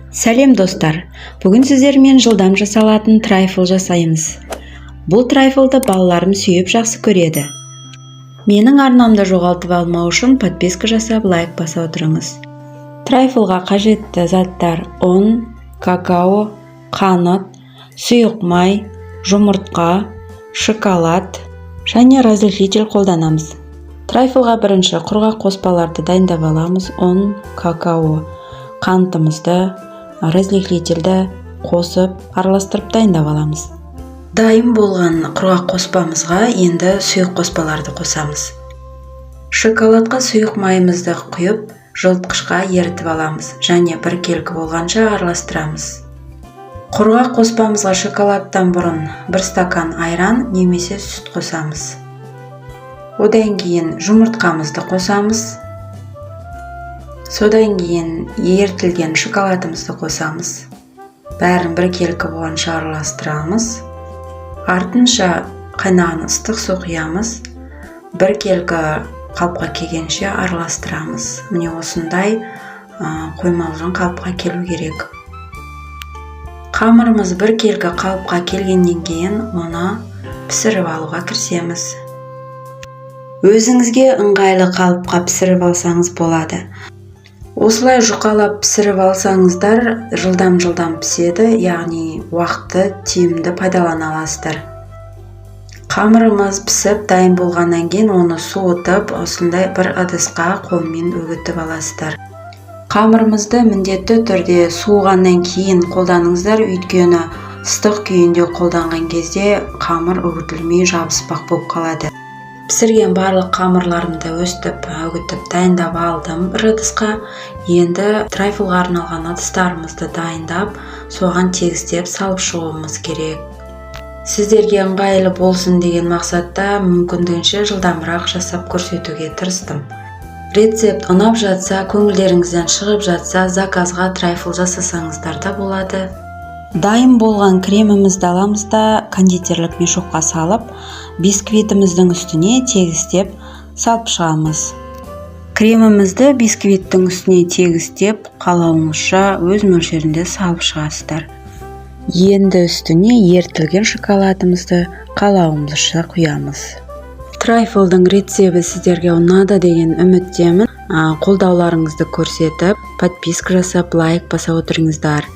Сәлем, достар! Бүгін сіздермен жылдам жасалатын трайфл жасаймыз. Бұл трайфлды балаларым сүйіп, жақсы көреді. Менің арнамды жоғалтып алмау үшін подписка жасап, лайк баса отырыңыз. Трайфлға қажетті заттар: ұн, какао, қант, сұйық май, жұмыртқа, шоколад және разрыхлитель қолданамыз. Трайфлға бірінші құрғақ қоспаларды дайындап аламыз. Ұн, какао, қантымызды, разрыхлительді қосып, араластырып, дайындап аламыз. Дайын болған құрғақ қоспамызға енді сұйық қоспаларды қосамыз. Шоколадқа сұйық майымызды құйып, жылытқышқа ерітіп аламыз және біркелкі болғанша араластырамыз. Құрғақ қоспамызға шоколадтан бұрын 1 стакан айран немесе сүт қосамыз. Одан кейін жұмыртқамызды қосамыз. Содан кейін ерітілген шоколадымызды қосамыз. Бәрін біркелкі болғанша араластырамыз. Артынша қайнаған ыстық су құямыз. Біркелкі қалыпқа келгенше араластырамыз. Міне, осындай қоймалжың қалыпқа келу керек. Қамырымыз біркелкі қалыпқа келгеннен кейін оны пісіріп алуға кірісеміз. Өзіңізге ыңғайлы қалыпқа пісіріп алсаңыз болады. Осылай жұқалап пісіріп алсаңыздар, жылдам-жылдам піседі, яғни уақытты тиімді пайдалана аласыздар. Қамырымыз пісіп дайын болғаннан кейін оны суытып, осындай бір ыдысқа қолмен үгітіп аласыздар. Қамырымызды міндетті түрде суығаннан кейін қолданыңыздар, өйткені ыстық күйінде қолданған кезде қамыр үгітілмей, жабыспақ болып қалады. Пісірген барлық қамырларымды өстіп үгітіп, дайындап алдым бір ыдысқа. Енді трайфлға арналған ыдыстарымызды дайындап, соған тегістеп салып шығуымыз керек. Сіздерге ыңғайлы болсын деген мақсатта мүмкіндігінше жылдамырақ жасап көрсетуге тырыстым. Рецепт ұнап жатса, көңілдеріңізден шығып жатса, заказға трайфл жасасаңыздар да болады. Дайын болған кремімізді аламыз да, кондитерлік мешокқа салып, бисквитіміздің үстіне тегістеп салып шығамыз. Кремімізді бисквиттің үстіне тегістеп, қалауыңызша өз мөлшерінде салып шығасыздар. Енді үстіне ерітілген шоколадымызды қалауымызша құямыз. Трайфлдың рецебі сіздерге ұнады деген үміттемін. Қолдауларыңызды көрсетіп, подписка жасап, лайк баса отырыңыздар.